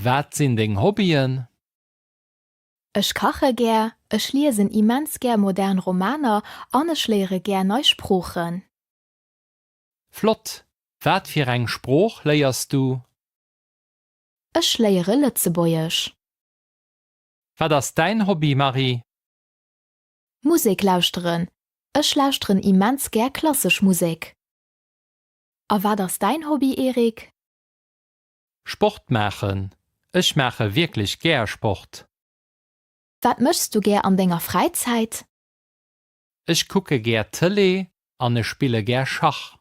Wat sinn deng Hobbyen? Ech kache gär, ech liesen immens gär modern Romaner an ech léiere gär nei Sproochen. Flott! Wat fir eng Sprooch léiers du? Ech léiere Lëtzebuergesch. Wat ass däin Hobby, Marie? Musek lauschteren, Ech lauschteren immens gär klassesch Musek. A wat ass däin Hobby, Eric? Sport maachen, Ech maache wierklech gär Sport. Wat méchs du gär an denger Fräizäit? Ech kucke gär Tëlee an ech spille gär Schach.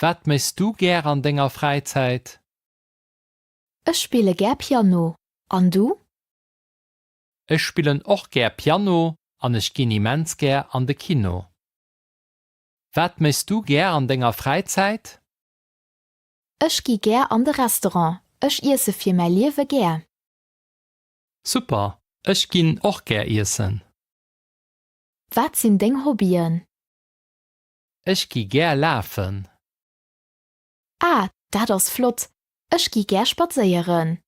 Wat méchs du gär an denger Fräizäit? Ech spille gär Piano. An du? Ech spillen och gär Piano an ech ginn immens gär an de Kino. Wat méchs du gär an denger Fräizäit? Ech gi gär an de Restaurant. Ech iesse fir mäi Liewe gär. Super, ech ginn och gär iessen. Wat sinn deng Hobbyen? Ech gi gär lafen. Ah, dat ass flott! Ech gi gär spadséieren.